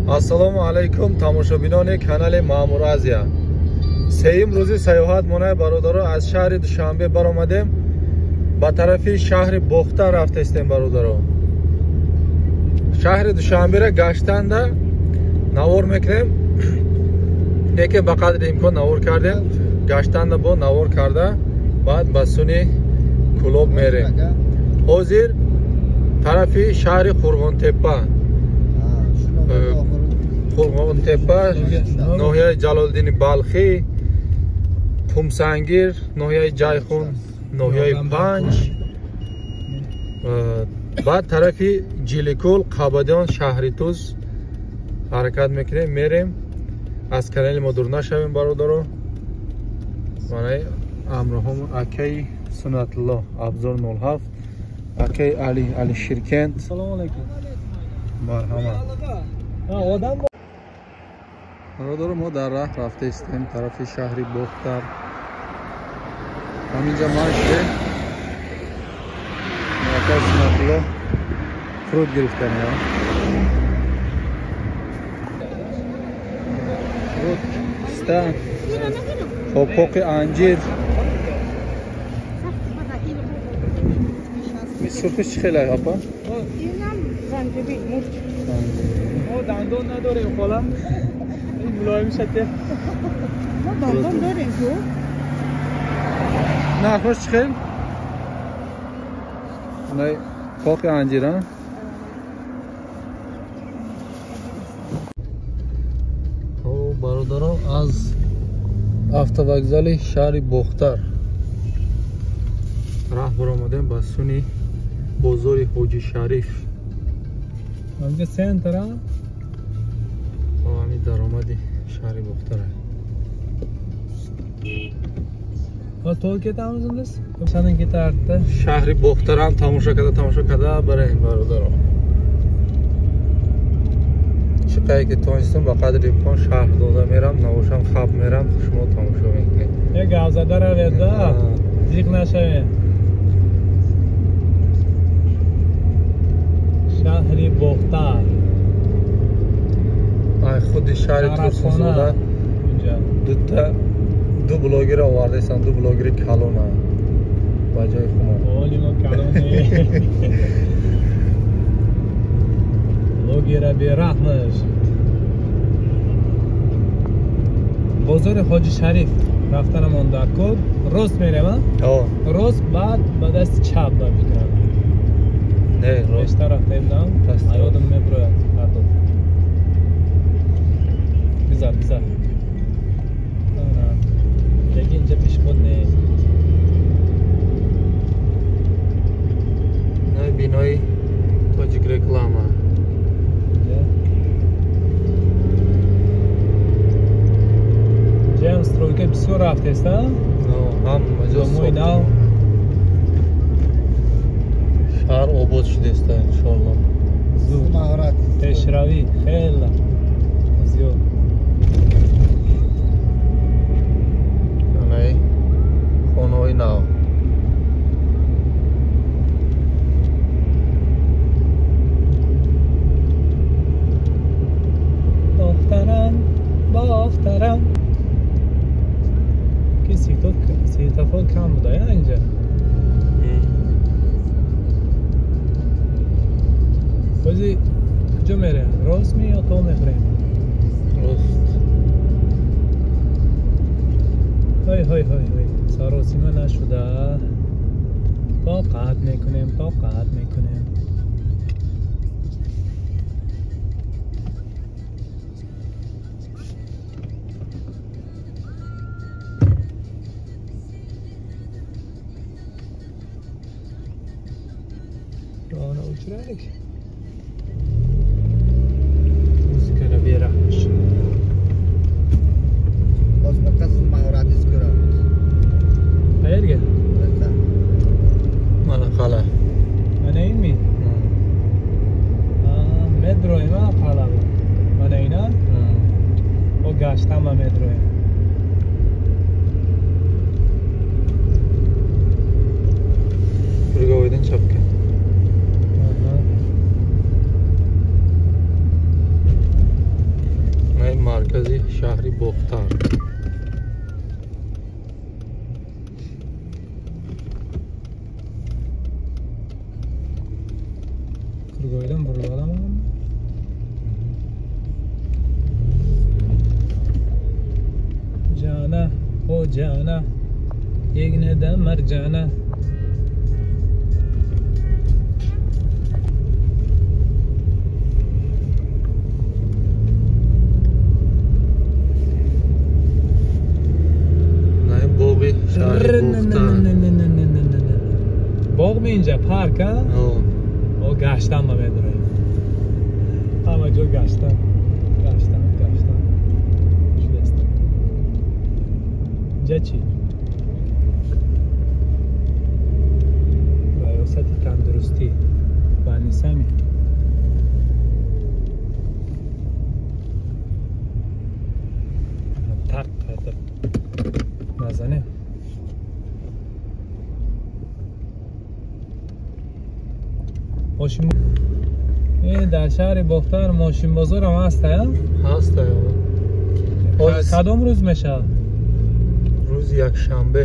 Ассалому алайкум тамошобинони канали Маъмур Азия. Сеюм рӯзи сайёҳат монаи бародаро аз шаҳри Душанбе баромадем, ба тарафи шаҳри Бохтар рафтаистем бародаро. Шаҳри Душанбера гаштанда навор мекунем, яке ба қадри имкон навор кардем, гаштанда бо навор карда баъд ба суни Кӯлоб мерем. Ҳозир тарафи шаҳри Қурғонтеппа, Қурғонтеппа, ноҳияи Ҷалолиддини Балхӣ, Қумсангир, ноҳияи Ҷайхун, ноҳияи Панҷ, баъд тарафи Ҷиликул, Қабадиён, шаҳри Туз ҳаракат мекунем, мерем. Аз канали мо дур нашавем бародаро. Манаи амроҳом акаи Суннатулло Абзор 07, акаи Али, Али Ширкент. Ассалому алайкум. Марҳамат. Бародаро, мо дар раҳ рафтаистем тарафи шаҳри Бохтар. Ҳаминҷа ман шудем, акаи Суннатулло фуруд гирифтани. Фуруд, писта, қопоқи анҷир. Сурхиш чӣ хеле апа? Инам занҷабил, мурч. Мо дандон надорем хола. Ин мулоим шате. Мо дандон дорем ку? Нархош чӣ хел? Най қоқи анҷир, а? О, бародарон, аз автовокзали шаҳри Бохтар раҳ баромадем ба суни бозори Ҳоҷи Шариф. Ҳамҷа центр, а? Ҳамин даромади шаҳри Бохтар. Ва тол кетамиз biz? Санин кетарди. Шаҳри Бохтарам тамошо карда, тамошо карда барем бародарон. Чӣ қадр ки тонистам ба қадри имкон шаҳр дода мерам, набошам хаб мерам, шумо тамошо мекунед. Як гавзада равед, да? Зиқ нашавед. Шаҳри Бохтар. Ай худи шаҳри Турсунзода дута ду блогер овардаистам, ду блогери калона ба ҷои хумо. Оли мо калон не. Блогера бераҳмаш. Бозори Ҳоҷи Шариф рафтанамон дар кор. Рост мерем, а? Рост, баъд ба дасти чап ба фикрам. Не, рост. Бештар рафтаем, на? Аёдам меброяд ҳарду. Бизар, бизар. Лекин инҷа пешход нест. Наи бинои Тоҷик реклама. Инҷаам стройка бисёр рафтест, а? Ҳама ҷо Домои нав. Шаҳр обод шудеста, иншоалло. Зуд. Пешравӣ хеле зиёд. Анаи хонаҳои нав. Бохтарам, Бохтарам. Ки светофор кам буда, я инҷа? Бози куҷо мерем? Рост ми ё то мехӯрем? Рост. Ҳой ҳой ҳой ҳой, саросима нашуда. Тоқат мекунем, тоқат мекунем. Роҳро o'chiraylik. Muzikani beramiz. Hozir siz mahoratingizni ko'ramiz. Qayerga? Mana qal'a. Mana inmi? Medroyim qal'a bu. Mana ina? O gashtama medroyim. Круговойдан chapga. шаҳри Бохтар. Кургойдан бурилib olaman. Jana, o jana, egnida marjana. Боғи шаҳри Бохтар. Боғми инҷа парк, а? О, гаштан ма медорем. Ҳама ҷо гаштан, гаштан, гаштан. Чудесно. Инҷа чӣ? Раёсати тандурустӣ. Банисами. Тақ қайтып назанем. Мошин дар шаҳри Бохтар мошинбозорам ҳаст, а? Ҳаст, кадом рӯз мешавад? Рӯзи якшанбе.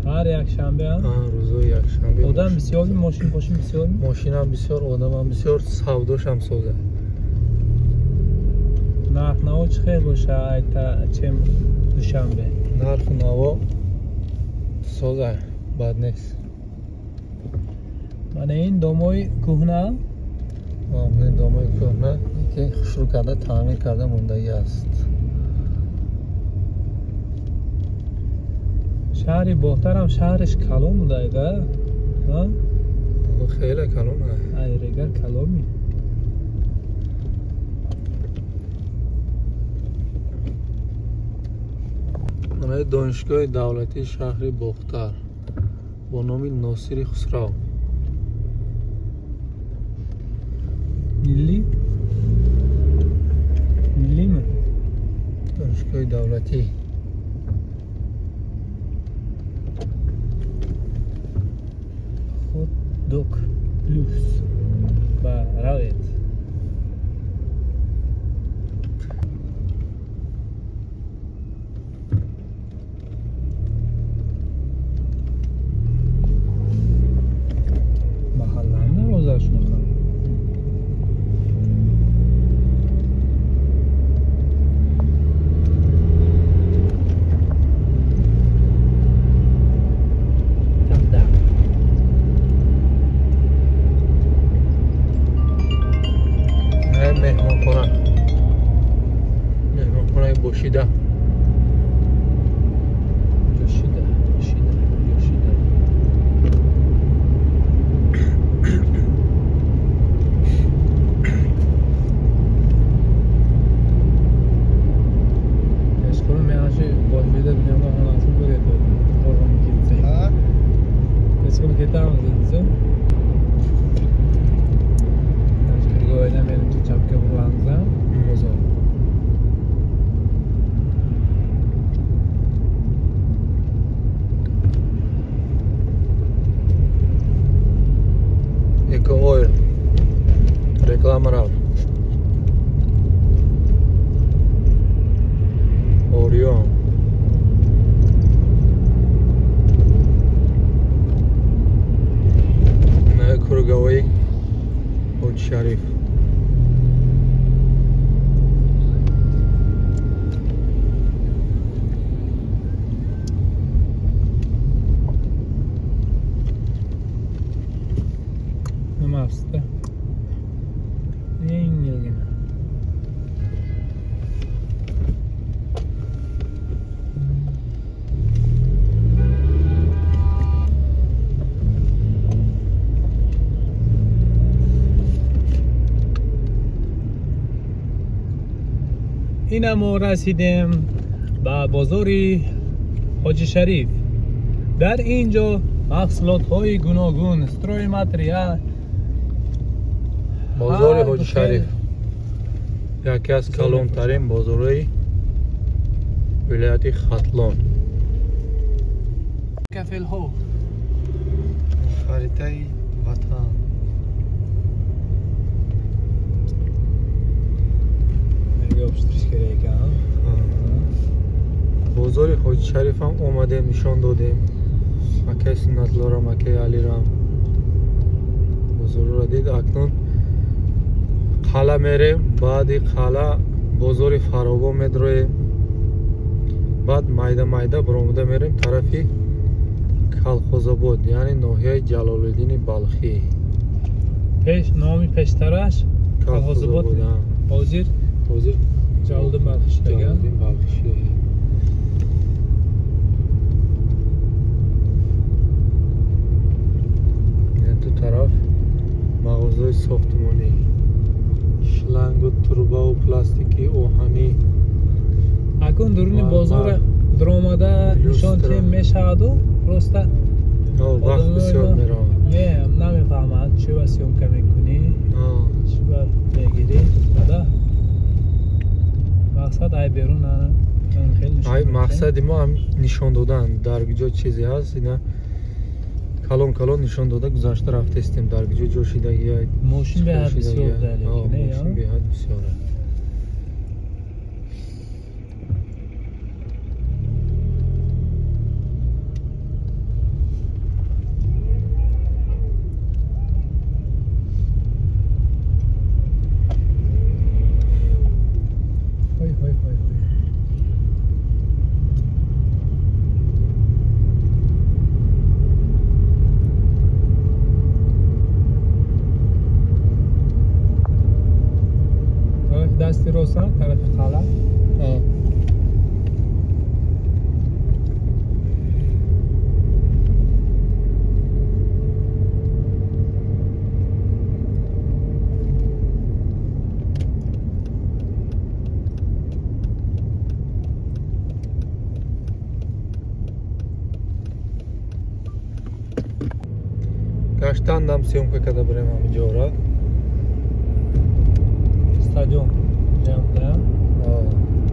Ҳар якшанбе, а? Рӯзои якшанбе. Одам бисёрми, мошин бошин бисёрми? Мошинам бисёр, одамам бисёр, савдошам соза. Нархнаво чӣ хел боша айта чем Душанбе? Нарху наво соза, бад нест. Мана ин домои кӯҳна? Ин домои кӯҳна ки хушрӯ карда таъмир карда мондагӣ аст. Шаҳри Бохтарам шаҳриш калон будайда? Хеле калон. Айрегар каломи. Мана донишгоҳи давлатии шаҳри Бохтар бо номи Носири Хусрав. Миллӣ? Миллими? Донишгоҳи давлатӣ. Хот-дог плюс ба равед. Маҳаллани дарвоза shunaqa. Меҳмонхона, меҳмонхонаи Бошида. Ёшида, Ёшида, Ёшида. Kechqurun men ana shu Boshida mehmonxonasini ko'rayotgandim. Qo'rg'onga ketsak. Kechqurun ketamiz endi. Kirgoydan menimcha chapga burilamiz, bozor. Eco Oil reklama raft. Orion. Кургавои Ҳоҷи Шариф. Nima asti? Yengilgina. Ина мо расидем ба бозори Ҳоҷи Шариф. Дар ин ҷо маҳсулотҳои гуногун, стройматериал. Бозори Ҳоҷи Шариф яке аз калонтарин бозорҳои вилояти Хатлон. Кафелҳо. Харитаи ватан. Yopishtirishga kerak ekan. Бозори Ҳоҷи Шарифам омадем, нишон додем. Акаи Суннатлорам, акаи Алирам. Бозорро дид. Акнун қала мерем, баъди қала бозори Фаробо медроем. Баъд майда-майда баромада мерем тарафи Калхозобод, яъне ноҳияи Ҷалолиддини Балхӣ. Пеш номи пештараш Калхозобод, ҳозир Ҷалолиддин Балхӣ шудага. Ҷалолиддин Балхӣ шуда. Ду тараф мағозаи сохтмонӣ, шлангу, трубаву пластики, оҳанӣ. Акун дуруни бозор даромада нишон тем мешаваду просто вақт бисёр меравад. Не, намефаҳмад чӣ ба съёмка мекунӣ, чӣ ба мегирӣ. Да мақсад ай берун ай мақсади мо ҳам нишон додан дар куҷо чизе ҳаст, ина калон калон нишон дода гузашта рафтестем дар куҷо ҷо шидагия. Мошин беҳад бисёр мошин беҳад бисёр. Дасти рост тарафи қала. Гаштандам съёмка карда барем ҳаминҷора. Стадион. Да?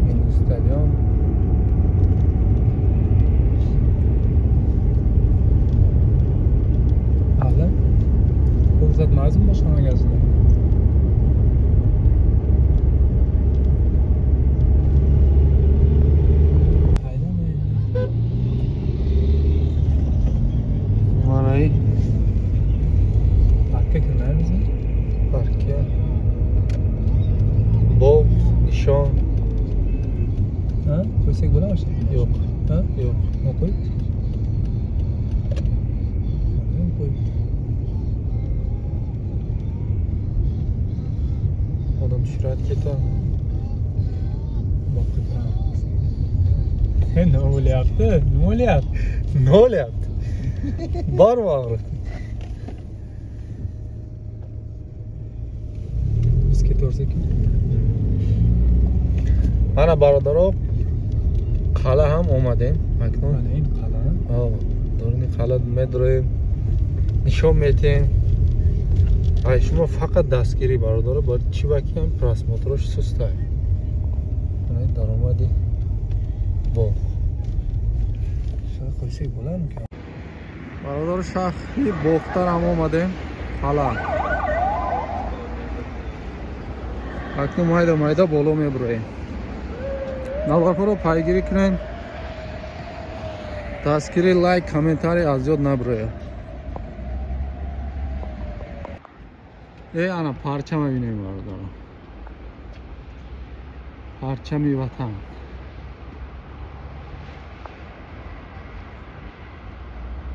Мини стадион. Ала? Фурсат мазм боша магазинда. Манаи. Паркка kirmaymiz? Паркка. Боғ, нишон. Ha? Qo'ysak bo'ladimi? Yo'q. Ha? Yo'q. Nima qo'yibdi? Nima qo'yibdi? Odam tushiradi ketadi. Boqqa kiramiz. Nima bo'lyapti? Nima bo'lyapti? Nima bo'lyapti? Bormi og'riq? Biz ketaversak. Mana barodaro, qala ham омадем. Акнун mana ин қала. Дуруни қала медроем, нишон метем. Ай шумо фақат дастгирӣ бародаро, бояд чӣ баки ҳам просмотрош сустай. Mana даромади боғ. Шояд qo'ysak bo'larmikan? Бародаро, шаҳри Бохтар ҳам омадем, қала. Акнун майда майда боло мебуроем. Наварҳоро пайгирӣ кунед, дастгирӣ, лайк, комментарий аз ёд набурояд. Ана парчама бинем бародаро, парчами ватан.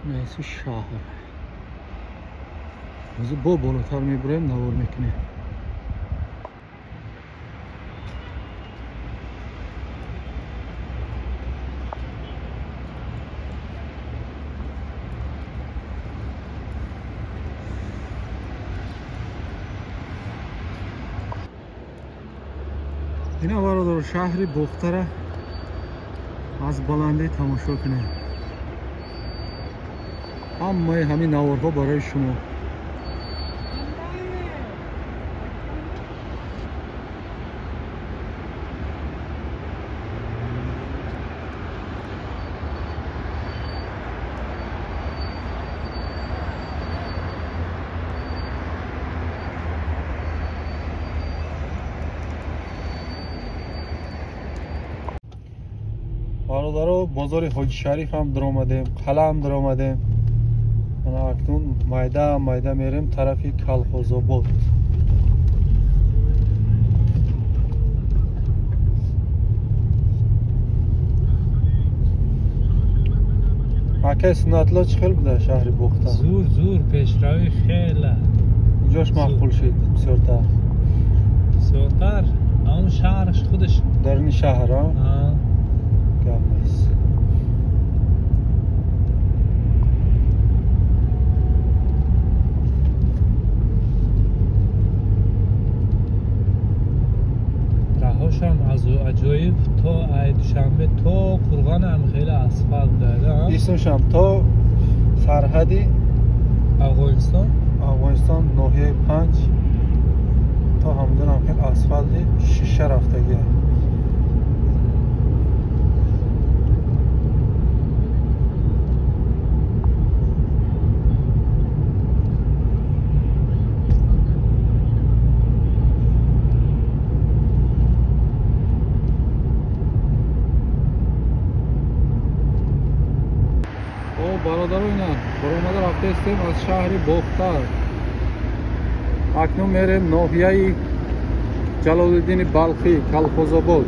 Неси шаҳр. Ҳозир бо болотар мебуроем, навор мекунем. Ина бародаро, шаҳри Бохтара аз баландӣ тамошо кунед. Ҳамаи ҳамин наворҳо барои шумо. Бародаро, бозори Ҳоҷи Шариф ҳам даромадем, қалъа ҳам даромадем. Ана акнун майда майда мерем тарафи Калхозобод. Акай Суннатулло чӣ хел буда шаҳри Бохта? Зур, зур, пешравӣ хеле. Куҷош маъқул шид бисёртар? Бисёртар он шаҳраш худаш. Даруни шаҳр, а? Гап нест. Раҳошам аз аҷоиб то ай Душанбе то Қурғон ҳам хеле асфалт буда. Исмшам то сарҳади Афғонистон, Афғонистон ноҳияи 5 то ҳамҷон ҳам хеле асфалти шиша рафтагия. Бародаро, ина баромада рафтаистем аз шаҳри Бохтар. Акнун мерем ноҳияи Ҷалолиддини Балхӣ, Калхозобод.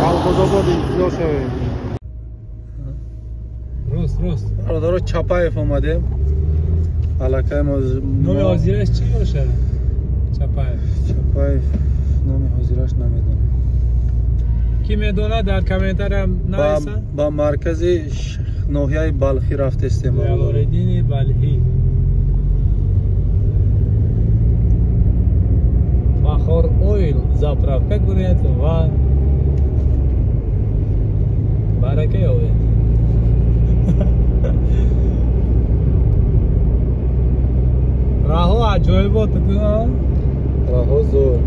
Калхозобод интизор шавем. Рост, рост. Бародаро, Чапаев омадем. Аллакай мо номи ҳозираш чӣ бошад? Чапаев. Чапаев номи ҳозираш намедонам. Ки медонад дар комментариям нависад. Ба маркази ноҳияи Балхӣ рафтестем. Ҷалолиддини Балхӣ. Бахор Ойл заправка кунед ва барака ёбед. Раҳо аҷоибот Раҳо зур.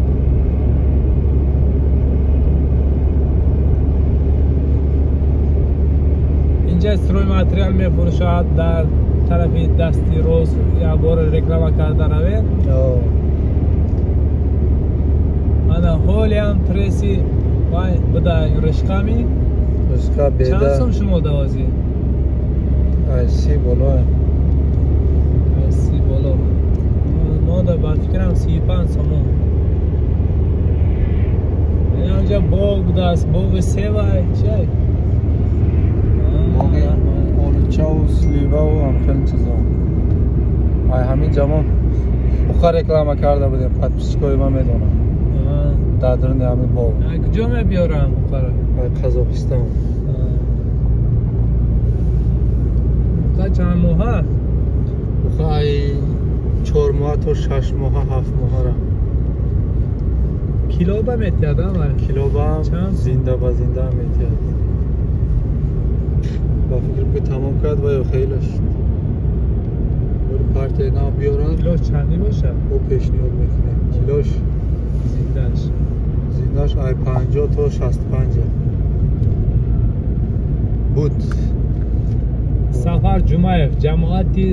Инҷа стройматериал мефурӯшад дар тарафи дасти рост як бор реклама карда равед. Ана ҳолиам преси вай буда ришқами. Ришқа беда. Чанд сум шумо давозӣ? Ай 30 боло. Ай 30 боло. Мо да ба фикрам 35 сомон. Инҷа боғ будааст, боғи севай, чай? Боғи олучаву сливаву ҳамхел чизо. Ай ҳамин ҷамон буха реклама карда будем, подписчикои ман медонам. Дар даруни ҳамин боғ. Ай куҷо мебиёрам бухаро? Ай Қазоқистон. Буха чанд моҳа? Буха ай 4 моҳа то 6 моҳа, 7 моҳара. Кило ба метиҳад, а? Кило ба зинда ба зинда метиҳад. Ба фикрам ки тамом кард ва ё хеле шуд. Бори партияи нав биёранд. Килош чандӣ бошад? Мо пешниҳод мекунем. Килош зиндааш. Зиндааш ай 50 то 65 буд. Сафар Ҷумаев, ҷамоати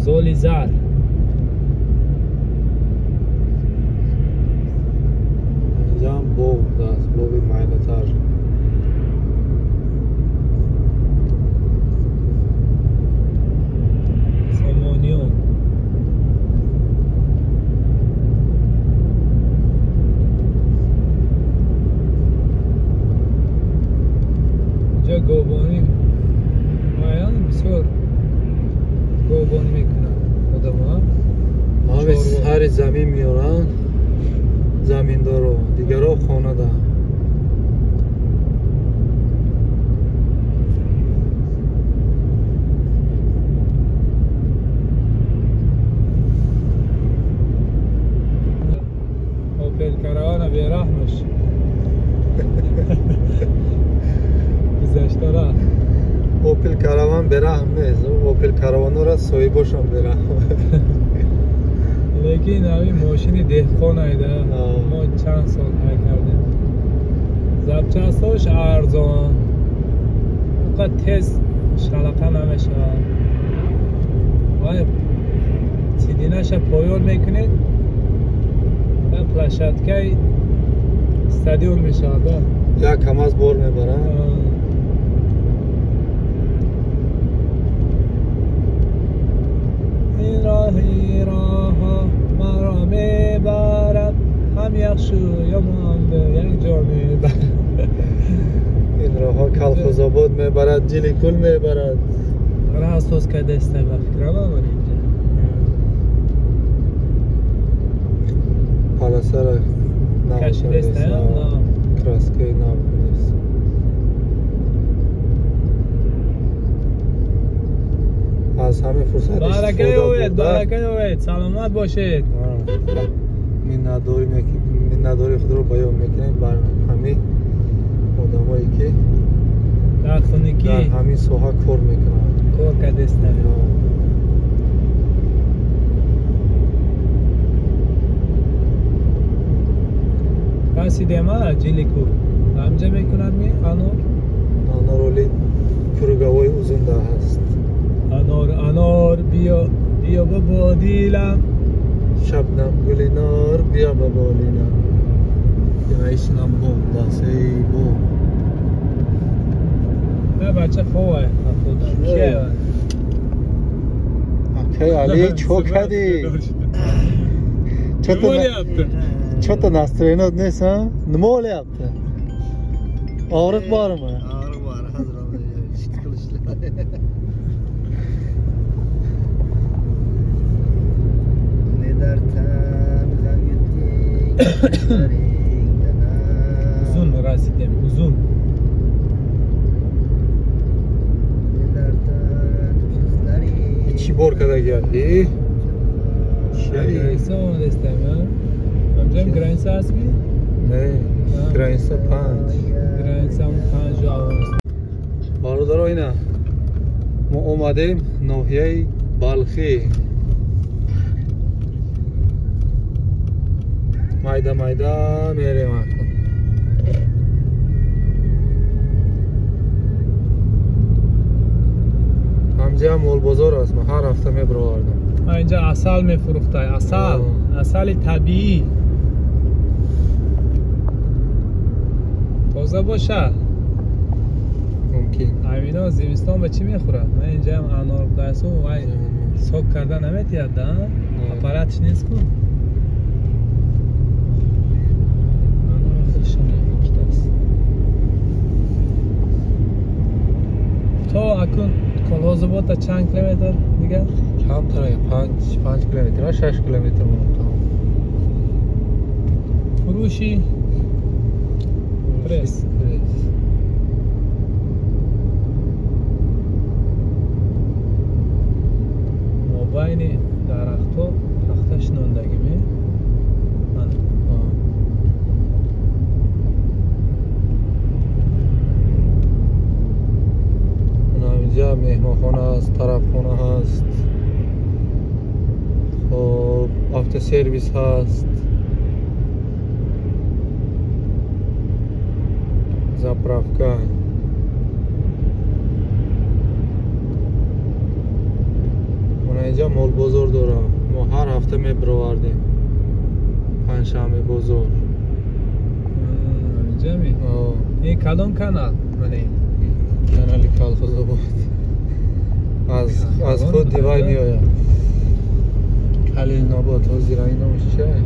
Золизар. Инҷам боғ будааст, боғи майдатар. Сомониён. Инҷа говбонӣ маян бисёр говбонӣ мекунанд одамҳо. Ҳаме сари замин меоранд заминдоро, дигаро хонада. Опел Каравана бераҳмаш. Гузашта рафт. Опел Караван бераҳм нест. Опел Караванора соҳибошон бераҳм. Лекин ҳамин мошини деҳқон айда. Мо чанд сол ҳай кардем. Запчастҳош арзон. Онқадр тез шалақа намешавад. Ва сидинаша поён мекунед ва площадкаи стадион мешавад. Як КАМАЗ бор мебаранд. Ин роҳи роҳҳо маро мебарад, ҳам яхшу ёмон ба як ҷо мебарад. Ин роҳҳо Колхозобод мебарад, Ҷиликул мебарад. Роҳ соз кардаиста ба фикрам омад инҷа. Полосаро нав кашидаиста, краскаи нав нест. Аз ҳамин фурсат барака ёбед, барака ёбед, саломат бошед. Миннатдории худро баён мекунем бар ҳамин одамое ки дар хунукӣ дар ҳамин соҳа кор мекунанд, кор кардастанд. Расидем Ҷиликул. Ҳамҷа мекунад ми анор? Анор оли круговой узунда ҳаст. Анор, анор биё, биё ба бодилам. Шабнам гули нор биё ба болинам. Ишнам бо дасей бо. На бача ховай худам. Кия? Акай Али чо кади? Чё-то настроение нест, а? Nima bo'lyapti? Og'riq bormi? Og'riq bor, hozir shit qilishlar. Ne darddan g'am yutding, Uzun rasidem, uzun. Ne darddan yuzlaring. Ichi bor kadagi. Граница омадастам, а? Ҳамҷам граница ҳастми? Не, граница 5. Граница 5 август. Бародаро, ина мо омадем ноҳияи Балхӣ. Майда майда мерем акнун. Ҳамҷа молбозор аст, ман ҳар ҳафта мебаровардам. Инҷа асал мефурӯхтай, асал, асали табиӣ. Тоза бошад. Мумкин. Ҳамино зимистон ба чӣ мехӯрад? Ман инҷаам анор будааст, вай сок карда наметиҳад, да? Аппаратш нест ку? Анор худшон ikkitasi. То акун Колхозободта чанд километр дигар? Камтар, 5 километр, 6 километр монд. Фурӯши пресс. Мобайни дарахтҳо пахта шинондагӣ ме? Мана. Инҷа меҳмонхона ҳаст, тарабхона ҳаст, хоб автосервис ҳаст, заправка. Мана инҷа молбозор дорам. Мо ҳар ҳафта мебаровардем. Панҷшанбе бозор. Инҷа ми? Ин кадом канал? Мана ин канали Колхозобод. Аз худ дивай меояд. Калинобод, ҳозир ин номаш чия?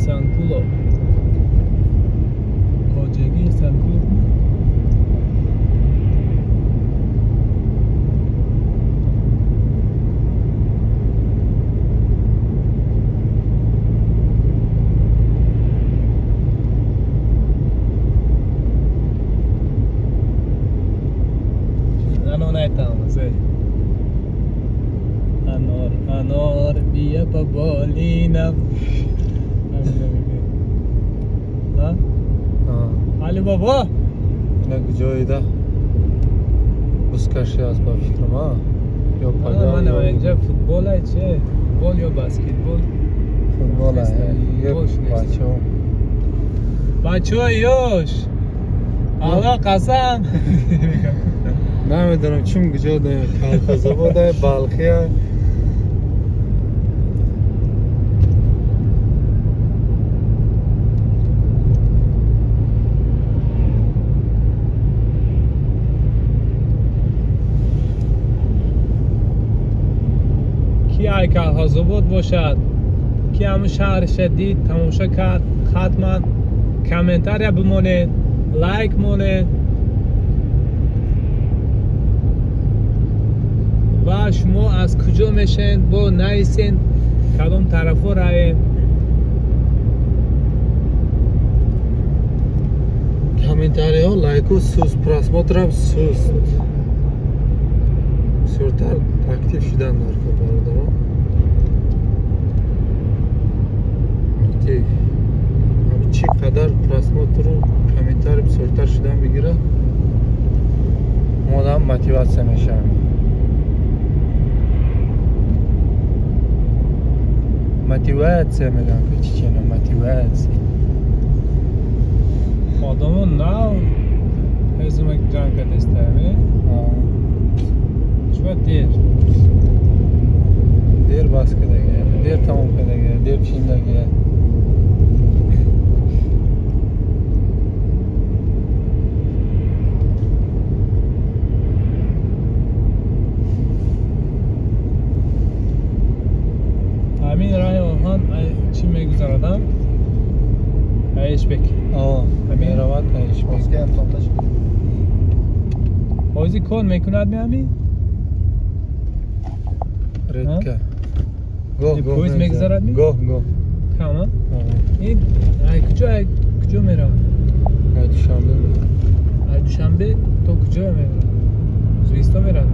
Санкулов. Хоҷагии Санкулов. Анор, анор, бия ба болинам. Али бобо? Ина куҷоида? Бузкаши аст ба фикрам, а? Ё пага? Мана инҷа футбол ай че? Футбол ё баскетбол? Футбол ай. Бачаҳо. Бачаҳои ёш! Алло қасам! Намедонам чун куҷо Колхозобод ай, Балхӣ ай. Колхозобод бошад, ки ҳамун шаҳрша дид, тамошо кард, ҳатман комментария бимонед, лайк монед ва шумо аз куҷо мешавед, бо нависен, кадом тарафо равем. Комментариҳо, лайку суст, просмотрам суст. Бисёртар актив шудан дар кор бародарон. Актив. Чӣ қадар просмотру комментари бисёртар шудан бигирад, модам мотиватсия мешавем. Мотиватсия мегӯям, ки чӣ чена мотиватсия. Одамо нав ҳезумак ҷанг кардастаме. Чува дер. Дер бас кардага, дер тамом кардага, дер чиндага. Ҳамин раҳи оҳан чӣ мегузарадам? Айшбек. Меравад Айшбек. Ҳозир кор мекунад меҳамин? Редка. Гоҳ гоҳ поезд мегузарад ми? Гоҳ гоҳ. Кама? Ин ай куҷо, ай куҷо меравад? Ай Душанбе меравад. Ай Душанбе то куҷо меравад? Ӯзбекистон меравад?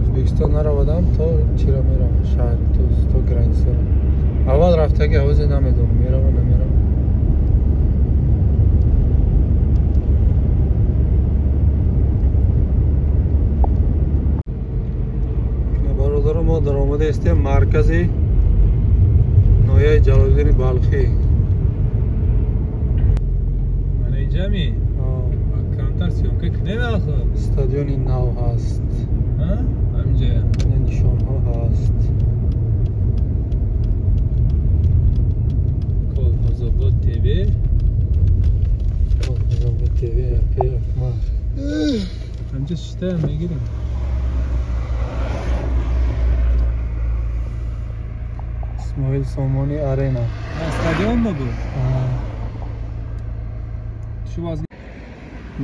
Ӯзбекистон наравадам, то чира меравад? Шаҳри Тус, то границаро. Аввал рафтаги, ҳозир намедонам, мерава намерава. Бародаро, мо даромада ҳастем маркази ноҳияи Ҷалолиддини Балхӣ. Мана инҷами? Камтар съёмка кунем ахо. Стадиони нав ҳаст. Ҳаминҷая. Нишонҳо ҳаст. Колхозобод ТВ. Колхозобод ТВ, акай Акмар. Ҳаминҷа шита мегирем. Исмоил Сомонӣ арена. Стадион буд?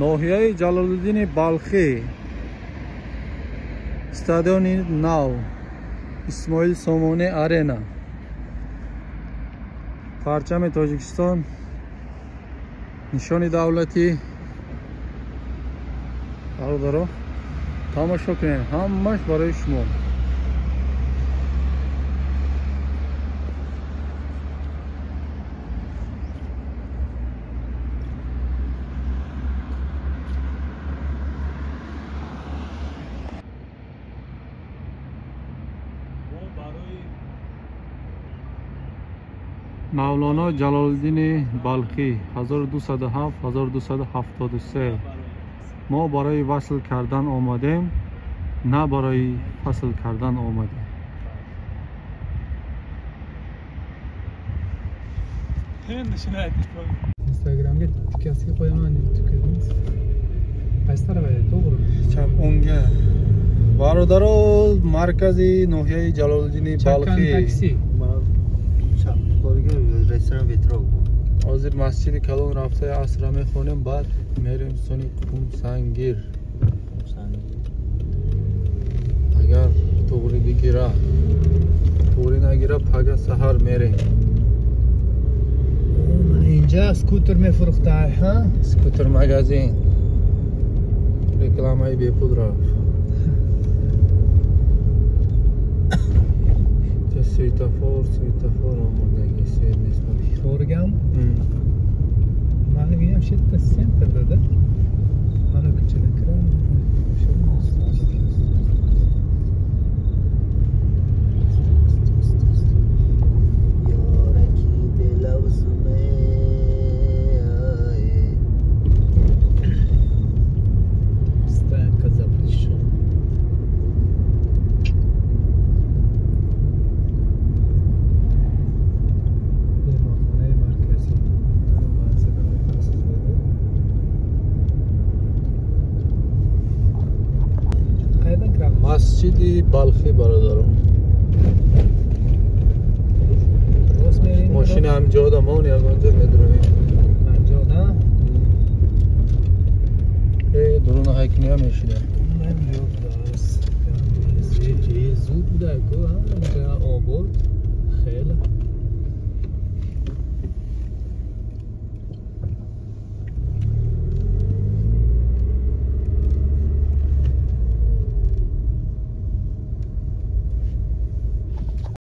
Ноҳияи Ҷалолиддини Балхӣ, стадиони нав, Исмоил Сомонӣ арена. Парчами Тоҷикистон, нишони давлатӣ. Бародаро, тамошо кунед, ҳамаш барои шумо. Мавлоно Ҷалолиддини Балхӣ 1207-1273. Мо барои васл кардан омадем, на барои фасл кардан омадем. Instagramga tikasiga qo'yaman deb tukadingiz. Qaysi taraf edi, to'g'rimi? Chap o'ngga. Бародаро, маркази ноҳияи Ҷалолиддини Балхӣ. Такси. Ресторан Ветрок буд. Ҳозир масҷиди калон рафта асра мехонем, баъд мерем сони Қумсангир. Агар туғри бигира, туғри нагира, пага саҳар мерем. Инҷа скутер мефурӯхта, ҳа? Скутер магазин. Рекламаи бепул рафт. Светофор, светофор омадаги, свет нест. To'g'rigami? Mani uyim shu yerda, sentrda-da. Mana ko'chadan kiramiz. Стоянка запрещена. Беморхонаи марказӣ. Масҷиди Балхӣ, бародаро. Мошина ҳамҷода мон, ягонҷо медроем. Ҳамҷода? Э, дуруна ҳайкиния мешида.